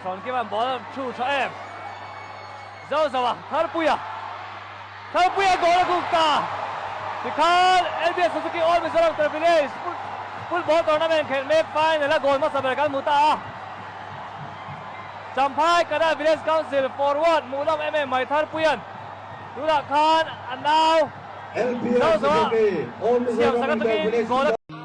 Chhawnkima'n ball a thu tha em. Zozoa Tharpuia Tharpuia goal a kuk ta. Tikhan LBS Suzuki All Mizoram Inter Village Football Tournament khelh mek final a goal hmasa ber kan hmu ta a. Champhai Kada Village Council forward hmuhnawm em em mai Tharpuia'n tunah khan a nau LBS Zozoa Suzuki All siam Mizoram sak Inter atangin Village goal a Football.